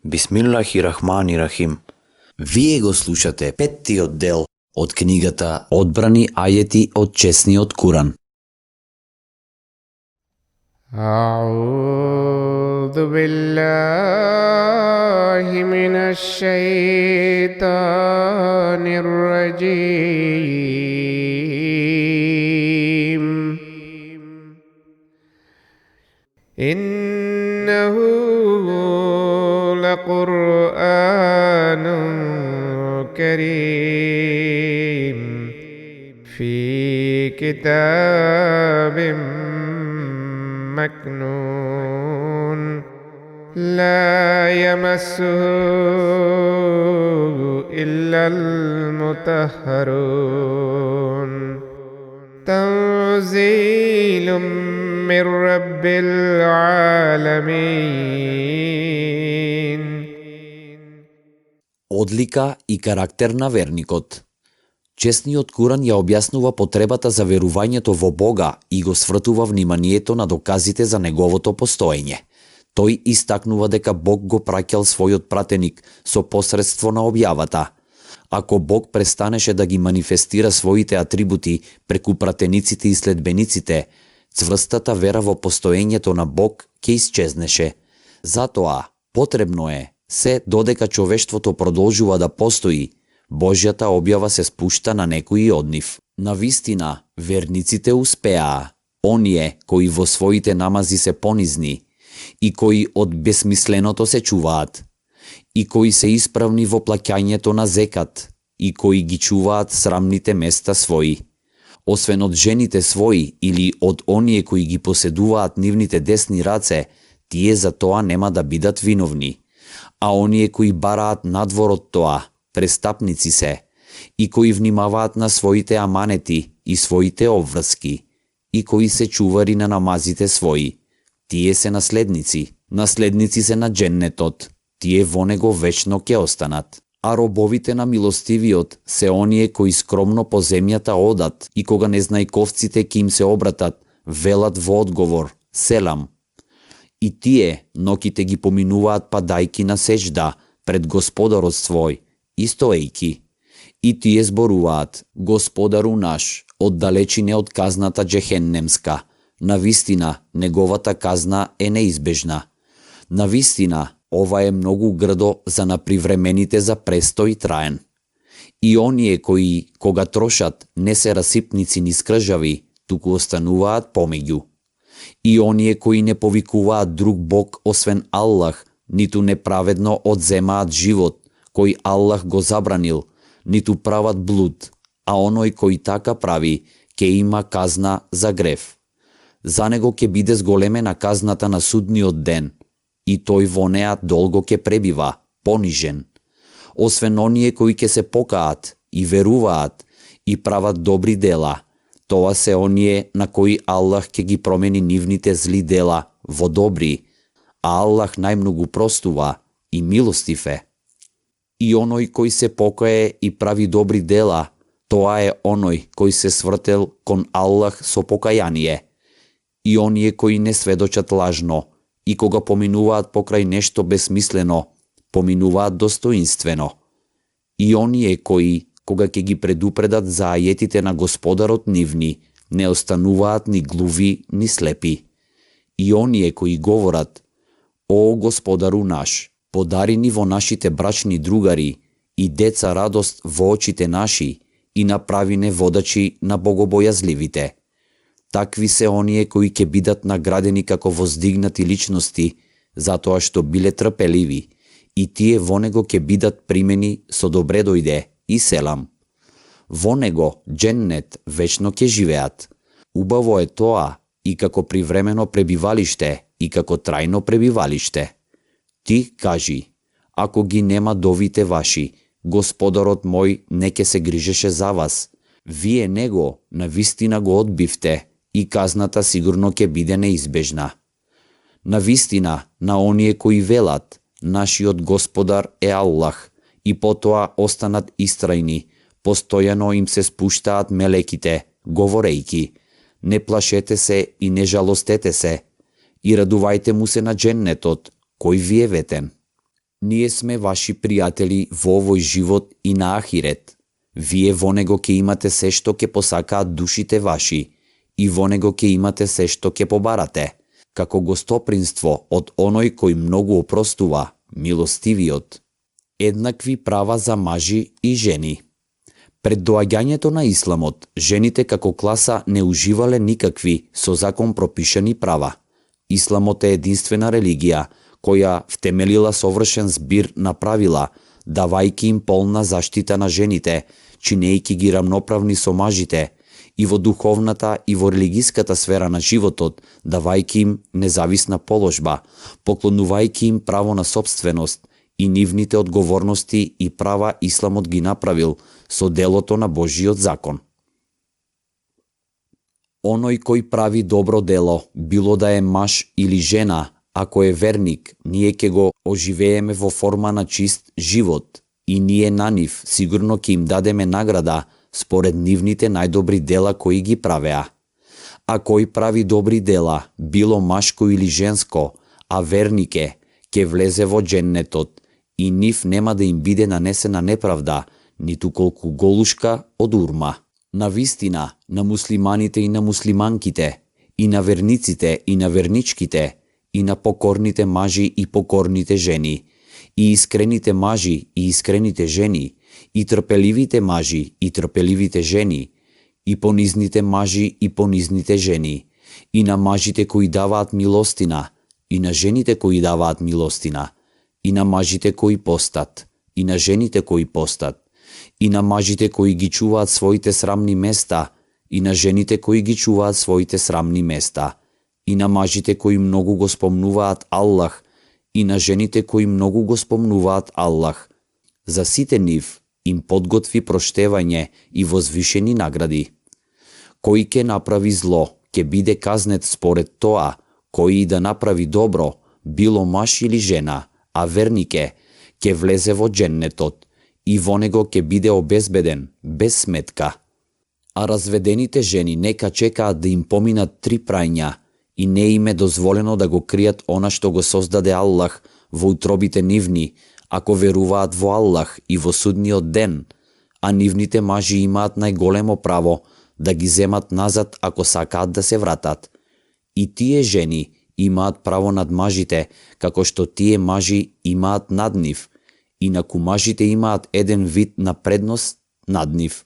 Бисмиллахи-рахмани-рахим. Вие го слушате петтиот дел од книгата Одбрани ајети од чесниот Куран. أعوذ بالله من الشيطان الرجيم إنه لقرآن كريم في كتاب مكنون لا يمسه إلا المطهرون تنزيل من رب العالمين. Одлика и карактер на верникот. Чесниот Куран ја објаснува потребата за верувањето во Бога и го свртува вниманието на доказите за неговото постоење. Тој истакнува дека Бог го праќал својот пратеник со посредство на објавата. Ако Бог престанеше да ги манифестира своите атрибути преку пратениците и следбениците, цврстата вера во постоењето на Бог ќе исчезнеше. Затоа, потребно е, се додека човештвото продолжува да постои, Божјата објава се спушта на некои од нив. Навистина, верниците успеаа, оние кои во своите намази се понизни, и кои од бесмисленото се чуваат, и кои се исправни во плаќањето на зекат, и кои ги чуваат срамните места своји. Освен од жените своји или од оние кои ги поседуваат нивните десни раце, тие за тоа нема да бидат виновни. А оние кои бараат надвор од тоа, престапници се, и кои внимаваат на своите аманети и своите обврски, и кои се чувари на намазите своји, тие се наследници се на дженнетот, тие во него вечно ќе останат. А робовите на милостивиот се оние кои скромно по земјата одат и кога незнајковците ки им се обратат, велат во одговор селам. И тие ноќите ги поминуваат падајки на сеџда пред Господарот свој, истоејки. И тие зборуваат: Господару наш, оддалечине од казната джехеннемска. Навистина, неговата казна е неизбежна. Навистина, ова е многу грдо за напривремените за престој траен. И оние кои, кога трошат, не се расипници ни скржави, туку остануваат помеѓу. И оние кои не повикуваат друг Бог освен Аллах, ниту неправедно одземаат живот, кој Аллах го забранил, ниту прават блуд, а оној кој така прави, ќе има казна за грев. За него ќе биде зголемена казната на судниот ден, и тој во неа долго ќе пребива, понижен. Освен оние кои ќе се покаат и веруваат и прават добри дела, тоа се оние на кои Аллах ќе ги промени нивните зли дела во добри, а Аллах најмногу простува и милостив е. И оној кој се покае и прави добри дела, тоа е оној кој се свртел кон Аллах со покаяние. И оние кои не сведочат лажно, и кога поминуваат покрај нешто безсмислено, поминуваат достоинствено. И оние кои, кога ќе ги предупредат за ајетите на Господарот нивни, не остануваат ни глуви, ни слепи. И оние кои говорат: О Господару наш, подари ни во нашите брачни другари и деца радост во очите наши и направи не водачи на богобојазливите. Такви се оние кои ќе бидат наградени како воздигнати личности, затоа што биле трпеливи, и тие во него ќе бидат примени со добре дојде и селам. Во него, дженнет, вечно ќе живеат. Убаво е тоа и како привремено пребивалиште, и како трајно пребивалиште. Ти кажи: ако ги нема довите ваши, Господарот мој не ќе се грижеше за вас. Вие него навистина го одбивте, и казната сигурно ќе биде неизбежна. Навистина, на оние кои велат: нашиот Господар е Аллах, и потоа останат истрајни, постојано им се спуштаат мелеките, говорејки: не плашете се и не жалостете се, и радувајте му се на дженнетот, кој ви е ветен. Ние сме ваши пријатели во овој живот и на ахирет. Вие во него ќе имате се што ќе посакаат душите ваши, и во него ќе имате се што ќе побарате, како гостопринство од оној кој многу опростува, милостивиот. Еднакви права за мажи и жени. Пред доаѓањето на исламот, жените како класа не уживале никакви со закон пропишани права. Исламот е единствена религија која втемелила совршен збир на правила, давајќи им полна заштита на жените, чинејќи ги рамноправни со мажите, и во духовната и во религиската сфера на животот, давајќи им независна положба, поклонувајќи им право на собственост и нивните одговорности и права исламот ги направил со делото на Божиот закон. Оној кој прави добро дело, било да е маж или жена, ако е верник, ние ќе го оживееме во форма на чист живот и ние на нив сигурно ќе им дадеме награда според нивните најдобри дела кои ги правеа. А кој прави добри дела, било машко или женско, а верник е, ќе влезе во дженнетот и нив нема да им биде нанесена неправда, ниту колку голушка од урма. Навистина, на муслиманите и на муслиманките, и на верниците и на верничките, и на покорните мажи и покорните жени, и искрените мажи и искрените жени, и трпеливите мажи и трпеливите жени, и понизните мажи и понизните жени, и на мажите кои даваат милостина, и на жените кои даваат милостина, и на мажите кои постат, и на жените кои постат, и на мажите кои ги чуваат своите срамни места, и на жените кои ги чуваат своите срамни места, и на мажите кои многу го спомнуваат Аллах, и на жените кои многу го спомнуваат Аллах. За сите нив им подготви проштевање и возвишени награди. Кој ќе направи зло, ќе биде казнет според тоа, кој и да направи добро, било маж или жена, а верник е, ќе влезе во дженнетот и во него ќе биде обезбеден, без сметка. А разведените жени нека чекаат да им поминат 3 прајња и не им е дозволено да го кријат она што го создаде Аллах во утробите нивни, ако веруваат во Аллах и во судниот ден, а нивните мажи имаат најголемо право да ги земат назад ако сакаат да се вратат. И тие жени имаат право над мажите, како што тие мажи имаат над нив, инаку мажите имаат еден вид на предност над нив.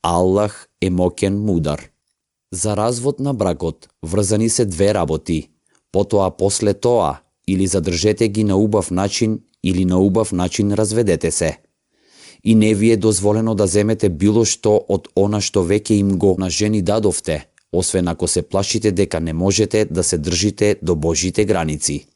Аллах е моќен мудар. За развод на бракот врзани се 2 работи, потоа после тоа или задржете ги на убав начин или на убав начин разведете се. И не ви е дозволено да земете било што од она што веќе им го на жени дадовте, освен ако се плашите дека не можете да се држите до Божите граници.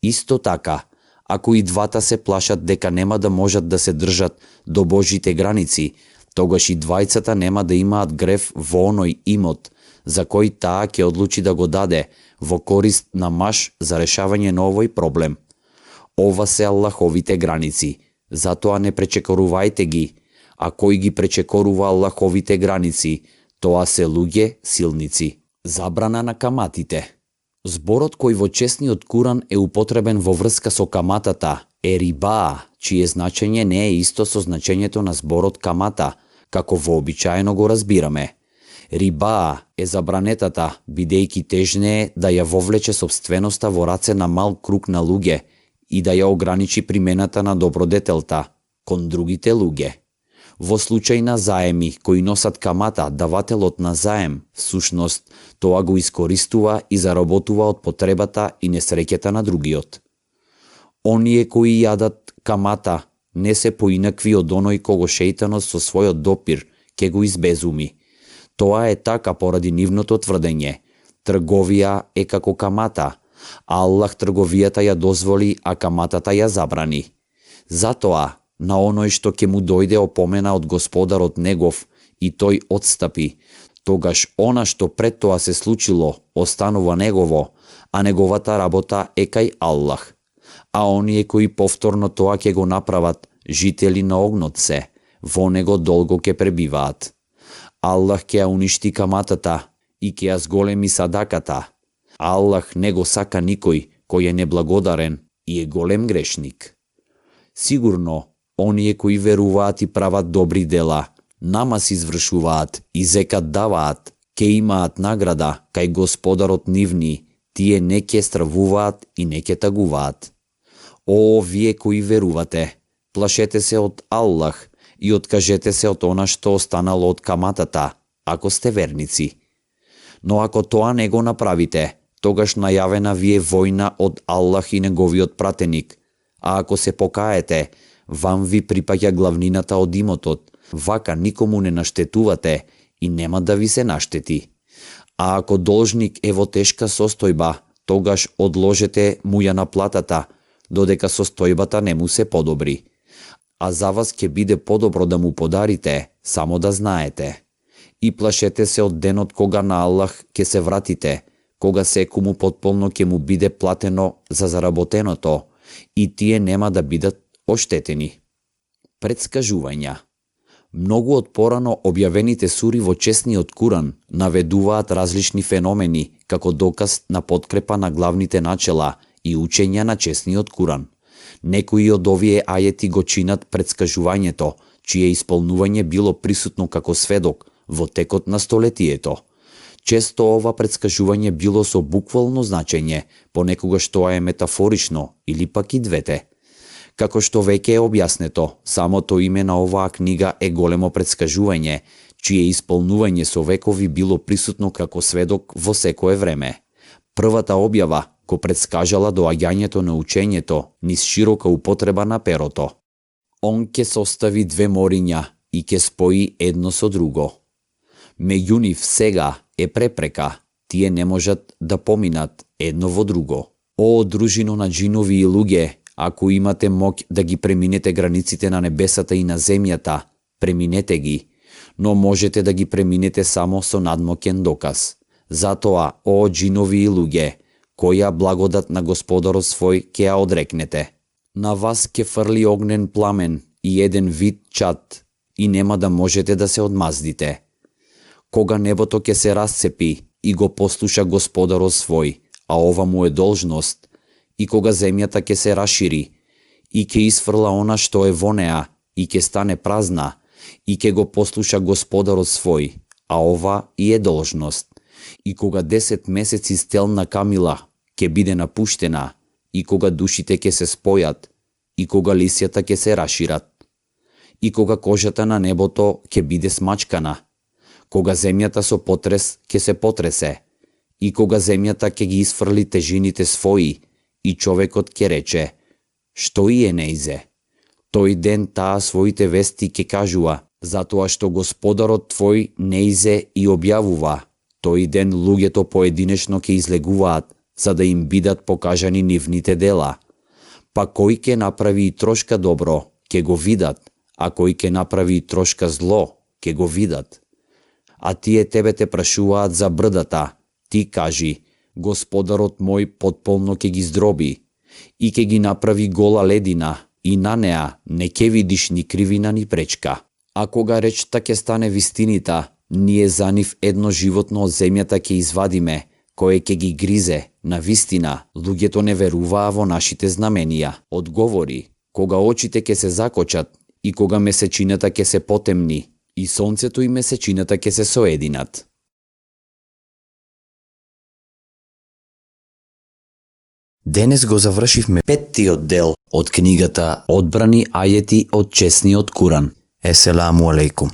Исто така, ако и двата се плашат дека нема да можат да се држат до Божите граници, тогаш и двајцата нема да имаат грев во оној имот, за кој таа ќе одлучи да го даде во корист на маж за решавање на овој проблем. Ова се Аллаховите граници, затоа не пречекорувајте ги, а кој ги пречекорува Аллаховите граници, тоа се луѓе силници. Забрана на каматите. Зборот кој во чесниот Куран е употребен во врска со каматата е риба, чие значење не е исто со значењето на зборот камата, како вообичаено го разбираме. Риба е забранетата, бидејќи тежне е да ја вовлече собственоста во раце на мал круг на луѓе и да ја ограничи примената на добродетелта кон другите луѓе. Во случај на заеми кои носат камата, давателот на заем, всушност, тоа го искористува и заработува од потребата и несреќата на другиот. Оние кои јадат камата не се поинакви од оној кого шејтанот со својот допир ќе го избезуми. Тоа е така поради нивното тврдење. Трговија е како камата. Аллах трговијата ја дозволи, а каматата ја забрани. Затоа, на оној што ќе му дојде опомена од Господарот негов и тој отстапи, тогаш она што пред тоа се случило останува негово, а неговата работа е кај Аллах. А оние кои повторно тоа ќе го направат, жители на огнот се, во него долго ќе пребиваат. Аллах ќе ја уништи каматата и ќе ја зголеми садаката. Аллах не го сака никој кој е неблагодарен и е голем грешник. Сигурно, оние кои веруваат и прават добри дела, намаз извршуваат и зекат даваат, ке имаат награда кај Господарот нивни, тие не ке стравуваат и не ке тагуваат. О, вие кои верувате, плашете се од Аллах и откажете се од она што останало од каматата, ако сте верници. Но ако тоа не го направите, тогаш најавена ви е војна од Аллах и неговиот пратеник, а ако се покаете, вам ви припаѓа главнината од имотот, вака никому не наштетувате и нема да ви се наштети. А ако должник е во тешка состојба, тогаш одложете му ја наплатата, додека состојбата не му се подобри. А за вас ќе биде подобро да му подарите, само да знаете. И плашете се од денот кога на Аллах ќе се вратите, кога секому потполно ќе му биде платено за заработеното, и тие нема да бидат оштетени. Предскажувања. Многу од порано објавените сури во чесниот Куран наведуваат различни феномени како доказ на подкрепа на главните начела и учења на чесниот Куран. Некои од овие ајети го чинат предскажувањето, чие исполнување било присутно како сведок во текот на столетието. Често ова предскажување било со буквално значење, понекогаш тоа е метафорично или пак и двете. Како што веќе е објаснето, самото име на оваа книга е големо предскажување, чие исполнување со векови било присутно како сведок во секое време. Првата објава го предскажала доаѓањето на учењето низ широка употреба на перото. Он ќе состави две мориња и ќе спои едно со друго. Меѓу нив сега е препрека, тие не можат да поминат едно во друго. О, дружино на джинови и луѓе, ако имате моќ да ги преминете границите на небесата и на земјата, преминете ги, но можете да ги преминете само со надмоќен доказ. Затоа, о джинови и луѓе, која благодат на Господарот свој ќе ја одрекнете? На вас ќе фрли огнен пламен и еден вид чад, и нема да можете да се одмаздите. Кога небото ќе се расцепи и го послуша Господарот свој, а ова му е должност, и кога земјата ќе се расшири, и ќе исфрла она што е во неа, и ќе стане празна, и ќе го послуша Господарот свој, а ова и е должност, и кога 10 месеци стелна камила ќе биде напуштена, и кога душите ќе се спојат, и кога лисјата ќе се расшират, и кога кожата на небото ќе биде смачкана, кога земјата со потрес ќе се потресе, и кога земјата ќе ги исфрли тежините своји, и човекот ќе рече, што и е неизе? Тој ден таа своите вести ќе кажува, затоа што Господарот твој неизе и објавува. Тој ден луѓето поединечно ќе излегуваат, за да им бидат покажани нивните дела. Па кој ќе направи и трошка добро, ќе го видат, а кој ќе направи и трошка зло, ќе го видат. А тие тебе те прашуваат за брдата, ти кажи, Господарот мој потполно ќе ги здроби и ќе ги направи гола ледина, и на неа не ќе видиш ни кривина ни пречка. А кога речта ќе стане вистинита, ние за нив едно животно од земјата ќе извадиме, кое ќе ги гризе. На вистина, луѓето не веруваа во нашите знаменија. Одговори, кога очите ќе се закочат и кога месечината ќе се потемни, и сонцето и месечината ќе се соединат. Денес го завршивме 5-тиот дел од книгата Одбрани ајети од чесниот Куран. Еселаму алейкум.